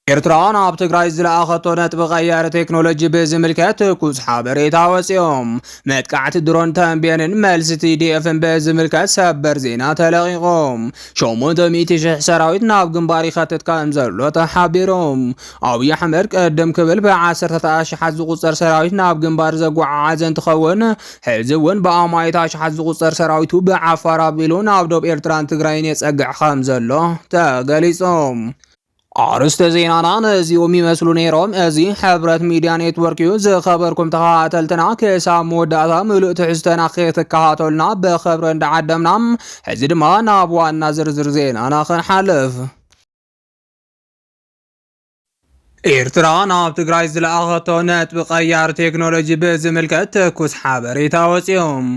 ኤርትራ ናብ ትግራይ ዝለኣኸቶ ነጥቢ ቀያሪ ቴክኖሎጂ ብዝምልከት ትኩስ ሓበሬታ ወፂኦም። መጥቃዕቲ ድሮን ተንቤንን መልሲ ቲ ዲ ኤፍን ብዝምልከት ሰበር ዜና ተለቒቖም። ሸሞንተ ሚእቲ ሽሕ ሰራዊት ናብ ግንባር ይኸትት ከም ዘሎ ተሓቢሮም። ኣብይ ኣሕመድ ቅድም ክብል ብዓሰርተታት ኣሽሓት ዝቑጸር ሰራዊት ናብ ግንባር ዘጓዓዓዘ እንትኸውን፣ ሕዚ እውን ብኣማኢት ኣሽሓት ዝቑጸር ሰራዊቱ ብዓፋር ኣቢሉ ናብ ዶብ ኤርትራን ትግራይን የጸግዕ ከም ዘሎ ተገሊጾም። ኣርስተ ዜናና ነዚኦም ይመስሉ ነይሮም። እዚ ሕብረት ሚድያ ኔትወርክ እዩ። ዝኸበርኩም ተኸታተልትና፣ ክሳብ መወዳእታ ምሉእ ትሕዝቶና ክትከታተሉና ብኽብሪ እንዳዓደምና፣ ሕዚ ድማ ናብ ዋና ዝርዝር ዜናና ክንሓልፍ። ኤርትራ ናብ ትግራይ ዝለኣኸቶ ነጥቢ ቀያር ቴክኖሎጂ ብዝምልከት ትኩስ ሓበሬታ ወፂኦም።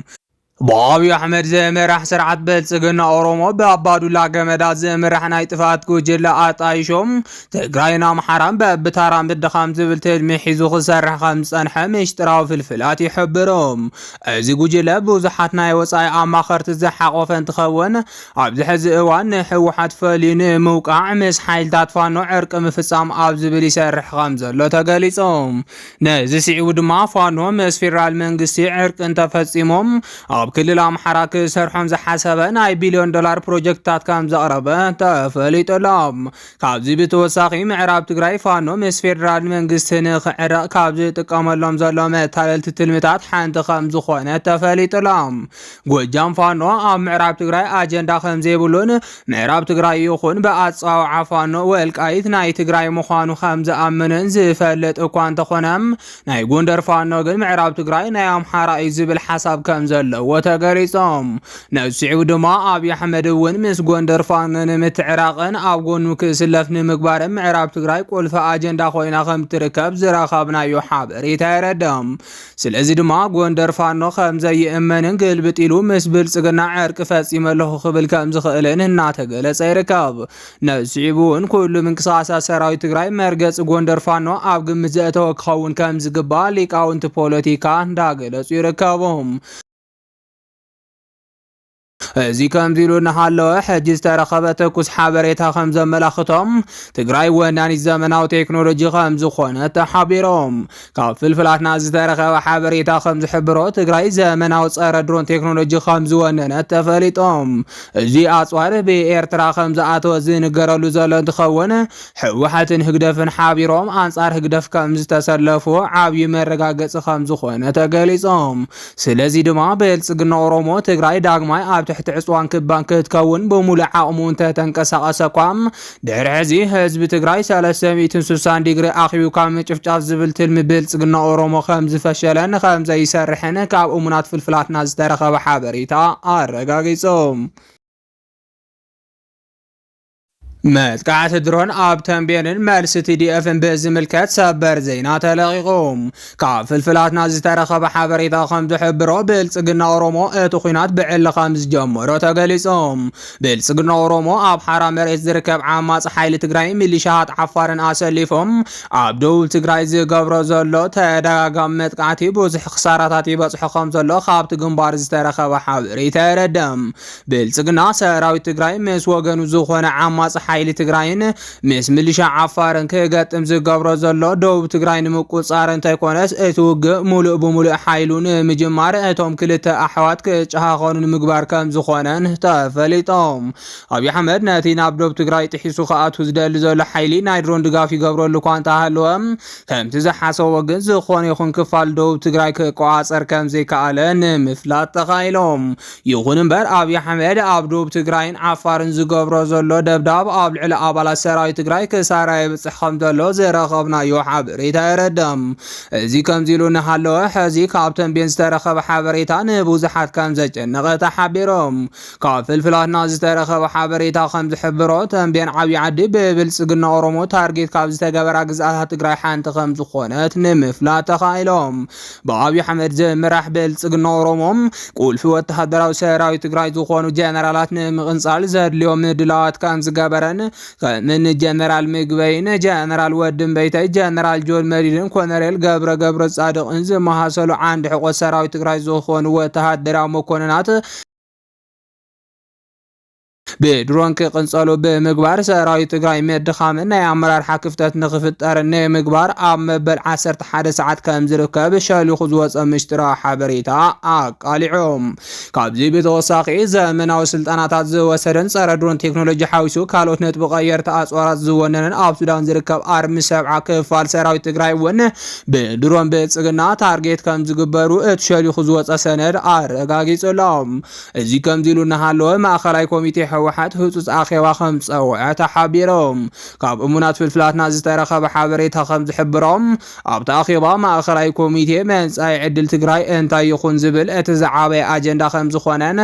ብኣብይ ኣሕመድ ዝምራሕ ስርዓት ብልጽግና ኦሮሞ ብኣባዱላ ገመዳ ዝምራሕ ናይ ጥፍኣት ጉጅለ ኣጣይሾም ትግራይን ኣምሓራን በብታራ ምድኻም ዝብል ትልሚ ሒዙ ክሰርሕ ከም ዝጸንሐ ምሽጥራዊ ፍልፍላት ይሕብሩ። እዚ ጉጅለ ብዙሓት ናይ ወጻኢ ኣማኸርቲ ዝሓቆፈ እንትኸውን፣ ኣብዚ ሕዚ እዋን ንህወሓት ፈልዩ ንምውቃዕ ምስ ሓይልታት ፋኖ ዕርቂ ምፍጻም ኣብ ዝብል ይሰርሕ ከም ዘሎ ተገሊጾም። ነዚ ስዒቡ ድማ ፋኖ ምስ ፌደራል መንግስቲ ዕርቂ እንተፈጺሞም ኣብ ክልል ኣምሓራ ክሰርሖም ዝሓሰበ ናይ ቢልዮን ዶላር ፕሮጀክትታት ከም ዘቕረበ ተፈሊጡ ኣሎ። ካብዚ ብተወሳኺ ምዕራብ ትግራይ ፋኖ ምስ ፌደራል መንግስቲ ንክዕረቕ ካብ ዝጥቀመሎም ዘሎ መታለልቲ ትልምታት ሓንቲ ከም ዝኾነ ተፈሊጡ ኣሎ። ጎጃም ፋኖ ኣብ ምዕራብ ትግራይ ኣጀንዳ ከም ዘይብሉን ምዕራብ ትግራይ ይኹን ብኣጸዋውዓ ፋኖ ወልቃይት ናይ ትግራይ ምዃኑ ከም ዝኣምንን ዝፈልጥ እኳ እንተኾነ፣ ናይ ጎንደር ፋኖ ግን ምዕራብ ትግራይ ናይ ኣምሓራ እዩ ዝብል ሓሳብ ከም ዘለዎ ተገሊጾም። ነዚ ስዒቡ ድማ ኣብይ ኣሕመድ እውን ምስ ጎንደር ፋኖ ንምትዕራቕን ኣብ ጎኑ ክስለፍ ንምግባርን ምዕራብ ትግራይ ቁልፊ ኣጀንዳ ኮይና ከም ትርከብ ዝረኸብናዮ ሓበሬታ የረድእ። ስለዚ ድማ ጎንደር ፋኖ ከም ዘይእመንን ግልብጥ ኢሉ ምስ ብልጽግና ዕርቂ ፈጺመ ኣለኹ ክብል ከም ዝኽእልን እናተገለጸ ይርከብ። ነዚ ስዒቡ እውን ኩሉ ምንቅስቃሳት ሰራዊት ትግራይ መርገጺ ጎንደር ፋኖ ኣብ ግምት ዘእተወ ክኸውን ከም ዝግባእ ሊቃውንቲ ፖለቲካ እንዳገለጹ ይርከቡ። እዚ ከምዚ ኢሉ እናሃለወ፣ ሕጂ ዝተረኸበ ትኩስ ሓበሬታ ከም ዘመላኽቶም፣ ትግራይ ወናኒት ዘመናዊ ቴክኖሎጂ ከም ዝኾነት ተሓቢሮም። ካብ ፍልፍላትና ዝተረኸበ ሓበሬታ ከም ዝሕብሮ፣ ትግራይ ዘመናዊ ጸረ ድሮን ቴክኖሎጂ ከም ዝወነነት ተፈሊጦም። እዚ ኣጽዋር ብኤርትራ ከም ዝኣተወ ዝንገረሉ ዘሎ እንትኸውን፣ ህወሓትን ህግደፍን ሓቢሮም ኣንጻር ህግደፍ ከም ዝተሰለፉ ዓብዪ መረጋገጺ ከም ዝኾነ ተገሊጾም። ስለዚ ድማ ብልጽግና ኦሮሞ ትግራይ ዳግማይ ኣብ ትሕቲ ዕጽዋን ክባን ክትከውን ብምሉእ ዓቕሙ እንተተንቀሳቐሰ እኳ፣ ድሕሪ ሕዚ ህዝቢ ትግራይ ሰለስተ ሚእትን ስሳን ዲግሪ ኣኺቡ ካብ ምጭፍጫፍ ዝብል ትልሚ ብልጽግና ኦሮሞ ከም ዝፈሸለን ከም ዘይሰርሕን ካብ እሙናት ፍልፍላትና ዝተረኸበ ሓበሬታ ኣረጋጊጾም። መጥቃዕቲ ድሮን ኣብ ተንቤንን መልሲ ቲ ዲ ኤፍን ብዝምልከት ሰበር ዜና ተለቒቑ። ካብ ፍልፍላትና ዝተረኸበ ሓበሬታ ከም ዝሕብሮ፣ ብልጽግና ኦሮሞ እቲ ኲናት ብዕሊ ከም ዝጀመሮ ተገሊጹ። ብልጽግና ኦሮሞ ኣብ ሓራ መሬት ዝርከብ ዓማጺ ሓይሊ ትግራይ፣ ሚሊሻታት ዓፋርን ኣሰሊፎም ኣብ ደቡብ ትግራይ ዝገብሮ ዘሎ ተደጋጋሚ መጥቃዕቲ ብዙሕ ክሳራታት ይበጽሖ ከም ዘሎ ካብቲ ግንባር ዝተረኸበ ሓበሬታ የረድእ። ብልጽግና ሰራዊት ትግራይ ምስ ወገኑ ዝኾነ ዓማጺ ሓይሊ ትግራይን ምስ ሚሊሻ ዓፋርን ክገጥም ዝገብሮ ዘሎ ደቡብ ትግራይ ንምቁጽጻር እንተይኮነስ እቲ ውግእ ሙሉእ ብሙሉእ ሓይሉ ንምጅማር እቶም ክልተ ኣሕዋት ክጨኻኸኑ ንምግባር ከም ዝኾነን ተፈሊጦም። ኣብይ ኣሕመድ ነቲ ናብ ደቡብ ትግራይ ጥሒሱ ክኣቱ ዝደሊ ዘሎ ሓይሊ ናይ ድሮን ድጋፍ ይገብረሉ እኳ እንተሃለወ፣ ከምቲ ዝሓሰቦ ግን ዝኾነ ይኹን ክፋል ደቡብ ትግራይ ክቆጻጸር ከም ዘይከኣለ ንምፍላጥ ተኻኢሎም። ይኹን እምበር ኣብይ ኣሕመድ ኣብ ደቡብ ትግራይን ዓፋርን ዝገብሮ ዘሎ ደብዳብ ኣብ ልዕሊ ኣባላት ሰራዊት ትግራይ ክሳራ የብጽሕ ከም ዘሎ ዝረኸብናዮ ሓበሬታ የረድእ። እዚ ከምዚ ኢሉ እናሃለወ፣ ሕዚ ካብ ተንቤን ዝተረኸበ ሓበሬታ ንብዙሓት ከም ዘጨነቐ ተሓቢሮም። ካብ ፍልፍላትና ዝተረኸበ ሓበሬታ ከም ዝሕብሮ፣ ተንቤን ዓብዪ ዓዲ ብብልጽግና ኦሮሞ ታርጌት ካብ ዝተገበራ ግዝኣታት ትግራይ ሓንቲ ከም ዝኾነት ንምፍላጥ ተኻኢሎም። ብኣብይ ኣሕመድ ዝምራሕ ብልጽግና ኦሮሞ ቁልፊ ወተሃደራዊ ሰራዊት ትግራይ ዝኾኑ ጀነራላት ንምቕንጻል ዘድልዮ ምድላዋት ከም ዝገበረን፣ ከምኒ ጀነራል ምግበይን፣ ጀነራል ወድን በይተይ፣ ጀነራል ጆን መዲድን ኮነሬል ገብረ ገብረ ጻድቕን ዝመሳሰሉ ዓንዲ ሕቆ ሰራዊት ትግራይ ዝኾኑ ወተሃደራዊ መኮንናት ብድሮን ክቕንጸሉ ብምግባር ሰራዊት ትግራይ ምድኻምን ናይ ኣመራርሓ ክፍተት ንኽፍጠር ንምግባር ኣብ መበል ዓሰርተ ሓደ ሰዓት ከም ዝርከብ ሸሊኹ ዝወጸ ምሽጥራዊ ሓበሬታ ኣቃሊዑ። ካብዚ ብተወሳኺ ዘመናዊ ስልጠናታት ዝወሰደን ጸረ ድሮን ቴክኖሎጂ ሓዊሱ ካልኦት ነጥቢ ቀየርቲ ኣጽዋራት ዝወነነን ኣብ ሱዳን ዝርከብ ኣርሚ ሰብዓ ክፋል ሰራዊት ትግራይ እውን ብድሮን ብልጽግና ታርጌት ከም ዝግበሩ እቲ ሸሊኹ ዝወጸ ሰነድ ኣረጋጊጹ ኣሎ። እዚ ከምዚ ኢሉ እናሃለወ ማእኸላይ ኮሚቴ ህወሓት ህፁፅ ኣኼባ ከም ዝፀውዐ ተሓቢሮም። ካብ እሙናት ፍልፍላትና ዝተረኸበ ሓበሬታ ከም ዝሕብሮም ኣብቲ ኣኼባ ማእኸላይ ኮሚቴ መፃኢ ዕድል ትግራይ እንታይ ይኹን ዝብል እቲ ዝዓበየ ኣጀንዳ ከም ዝኾነን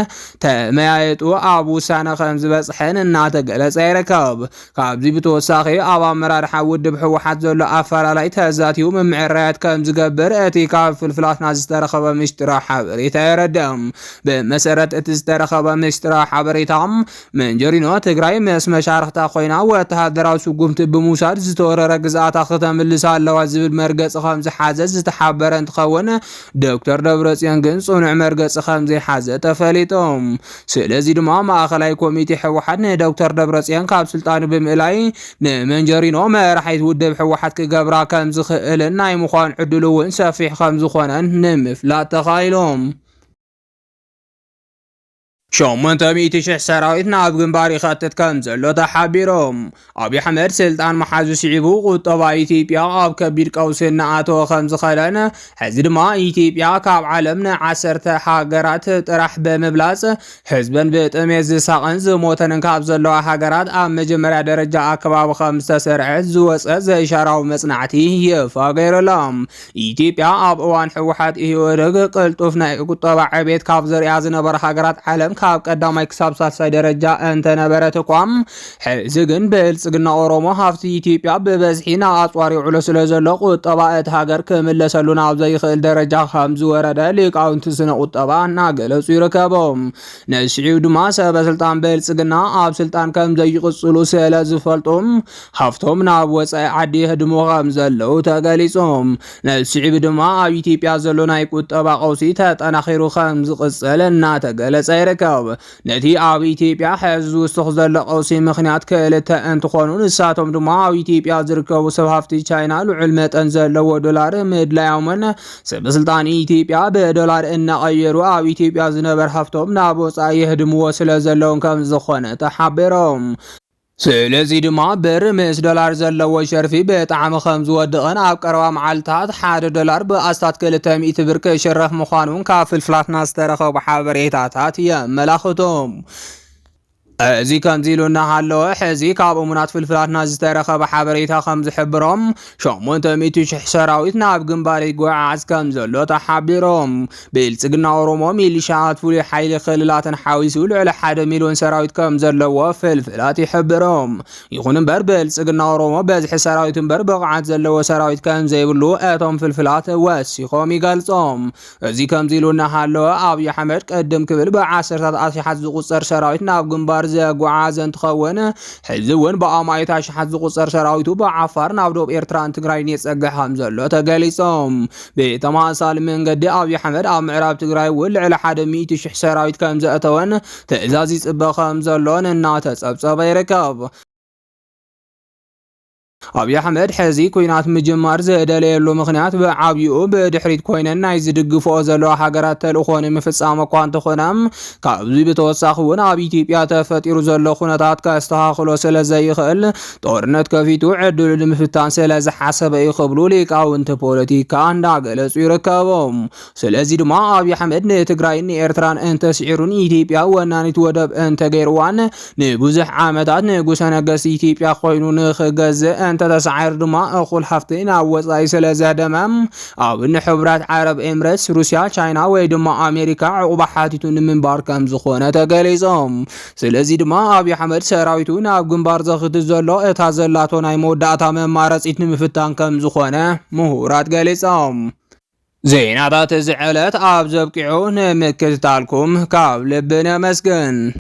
ተመያየጡ ኣብ ውሳነ ከም ዝበፅሐን እናተገለፀ ይርከብ። ካብዚ ብተወሳኺ ኣብ ኣመራርሓ ውድብ ህወሓት ዘሎ ኣፈላላይ ተዛትዩ ምምዕራያት ከም ዝገብር እቲ ካብ ፍልፍላትና ዝተረኸበ ምሽጥራዊ ሓበሬታ የረድእ። ብመሰረት እቲ ዝተረኸበ ምሽጥራዊ ሓበሬታ መንጀሪኖ ትግራይ ምስ መሻርኽታ ኮይና ወተሃደራዊ ስጉምቲ ብምውሳድ ዝተወረረ ግዝኣታ ክተምልስ ኣለዋ ዝብል መርገፂ ከም ዝሓዘ ዝተሓበረ እንትኸውን ዶክተር ደብረፅዮን ግን ፅኑዕ መርገፂ ከም ዘይሓዘ ተፈሊጡ። ስለዚ ድማ ማእኸላይ ኮሚቴ ህወሓት ንዶክተር ደብረፅዮን ካብ ስልጣኑ ብምእላይ ንመንጀሪኖ መራሒት ውድብ ህወሓት ክገብራ ከም ዝኽእልን ናይ ምዃን ዕድሉ እውን ሰፊሕ ከም ዝኾነን ንምፍላጥ ተኻኢሎም። ሸሞንተ ሚእቲ ሽሕ ሰራዊት ናብ ግንባር ይኸትት ከም ዘሎ ተሓቢሮም። ኣብይ ኣሕመድ ስልጣን መሓዙ ስዒቡ ቁጠባ ኢትዮጵያ ኣብ ከቢድ ቀውሲ እናኣተወ ከም ዝኸደን፣ ሕዚ ድማ ኢትዮጵያ ካብ ዓለም ንዓሰርተ ሃገራት ጥራሕ ብምብላፅ ህዝበን ብጥሜት ዝሳቐን ዝሞተንን ካብ ዘለዋ ሃገራት ኣብ መጀመርያ ደረጃ ኣከባቢ ከም ዝተሰርዐ ዝወፀ ዘይሻራዊ መጽናዕቲ ይፋ ገይሩ ኣሎ። ኢትዮጵያ ኣብ እዋን ህወሓት ኢህወደግ ቅልጡፍ ናይ ቁጠባ ዕቤት ካብ ዘርእያ ዝነበራ ሃገራት ዓለም ካብ ቀዳማይ ክሳብ ሳልሳይ ደረጃ እንተነበረት እኳ፣ ሕዚ ግን ብልጽግና ኦሮሞ ሃፍቲ ኢትዮጵያ ብበዝሒ ናብ ኣጽዋር ይውዕሎ ስለ ዘሎ ቁጠባ እቲ ሃገር ክምለሰሉ ናብ ዘይኽእል ደረጃ ከም ዝወረደ ሊቃውንቲ ስነ ቁጠባ እናገለጹ ይርከቡ። ነዚ ስዒቡ ድማ ሰበ ስልጣን ብልጽግና ኣብ ስልጣን ከም ዘይቕጽሉ ስለ ዝፈልጡ ሃፍቶም ናብ ወጻኢ ዓዲ የህድሙ ከም ዘለዉ ተገሊጹ። ነዚ ስዒቡ ድማ ኣብ ኢትዮጵያ ዘሎ ናይ ቁጠባ ቀውሲ ተጠናኺሩ ከም ዝቕጽል እናተገለጸ ይርከብ። ነቲ ኣብ ኢትዮጵያ ሕዚ ዝውስኽ ዘሎ ቀውሲ ምኽንያት ክልተ እንትኾኑ፣ ንሳቶም ድማ ኣብ ኢትዮጵያ ዝርከቡ ሰብ ሃፍቲ ቻይና ልዑል መጠን ዘለዎ ዶላር ምድላዮምን ሰበ ስልጣን ኢትዮጵያ ብዶላር እናቐየሩ ኣብ ኢትዮጵያ ዝነበር ሃፍቶም ናብ ወጻኢ የህድምዎ ስለ ዘለውን ከም ዝኾነ ተሓቢሮም። ስለዚ ድማ ብር ምስ ዶላር ዘለዎ ሸርፊ ብጣዕሚ ከም ዝወድቕን ኣብ ቀረባ መዓልታት ሓደ ዶላር ብኣስታት ክልተ ሚእቲ ብር ክሽረፍ ምዃኑን ካብ ፍልፍላትና ዝተረኸቡ ሓበሬታታት የመላኽቱ። እዚ ከምዚ ኢሉ እናሃለወ፣ ሕዚ ካብ እሙናት ፍልፍላትና ዝተረኸበ ሓበሬታ ከም ዝሕብሮም፣ ሸሞንተ ሚእቲ ሽሕ ሰራዊት ናብ ግንባር ይጓዓዝ ከም ዘሎ ተሓቢሮም። ብልጽግና ኦሮሞ ሚሊሻት፣ ፍሉይ ሓይሊ ክልላትን ሓዊሱ ልዕሊ ሓደ ሚልዮን ሰራዊት ከም ዘለዎ ፍልፍላት ይሕብሮም። ይኹን እምበር ብልጽግና ኦሮሞ በዝሒ ሰራዊት እምበር ብቕዓት ዘለዎ ሰራዊት ከም ዘይብሉ እቶም ፍልፍላት ወሲኾም ይገልጾም። እዚ ከምዚ ኢሉ እናሃለወ ኣብይ ኣሕመድ ቅድም ክብል ብዓሰርታት ኣሽሓት ዝቑጸር ሰራዊት ናብ ግንባር ዘጓዓዘ እንትኸውን፣ ሕዚ እውን ብኣማኢት ኣሽሓት ዝቑጸር ሰራዊቱ ብዓፋር ናብ ዶብ ኤርትራን ትግራይን የጸግዕ ከም ዘሎ ተገሊጾም። ብተመሳሳሊ መንገዲ ኣብይ ኣሕመድ ኣብ ምዕራብ ትግራይ እውን ልዕሊ ሓደ ሚእቲ ሽሕ ሰራዊት ከም ዘእተወን ትእዛዝ ይጽበ ከም ዘሎን እናተጸብጸበ ይርከብ። ኣብይ ኣሕመድ ሕዚ ኲናት ምጅማር ዝደለየሉ ምኽንያት ብዓብይኡ ብድሕሪት ኮይነን ናይ ዝድግፍኦ ዘለዋ ሃገራት ተልእኾ ንምፍጻም እኳ እንተኾነ፣ ካብዚ ብተወሳኺ እውን ኣብ ኢትዮጵያ ተፈጢሩ ዘሎ ኩነታት ከስተኻኽሎ ስለ ዘይኽእል ጦርነት ከፊቱ ዕድሉ ንምፍታን ስለ ዝሓሰበ እዩ ክብሉ ሊቃውንቲ ፖለቲካ እንዳገለጹ ይርከቡ። ስለዚ ድማ ኣብይ ኣሕመድ ንትግራይን ንኤርትራን እንተስዒሩን ኢትዮጵያ ወናኒት ወደብ እንተገይርዋን ንብዙሕ ዓመታት ንጉሰ ነገስት ኢትዮጵያ ኮይኑ ንኽገዝእ እንተተሳዒሩ ድማ እኹል ሃፍቲ ናብ ወጻኢ ስለ ዘህደመ ኣብ ንሕቡራት ዓረብ ኤምሬትስ፣ ሩስያ፣ ቻይና ወይ ድማ ኣሜሪካ ዕቑባ ሓቲቱ ንምንባር ከም ዝኾነ ተገሊጾም። ስለዚ ድማ ኣብይ ኣሕመድ ሰራዊቱ ናብ ግንባር ዘኽትት ዘሎ እታ ዘላቶ ናይ መወዳእታ መማረጺት ንምፍታን ከም ዝኾነ ምሁራት ገሊጾም። ዜናታት እዚ ዕለት ኣብ ዘብቂዑ ንምክትታልኩም ካብ ልቢ ነመስግን።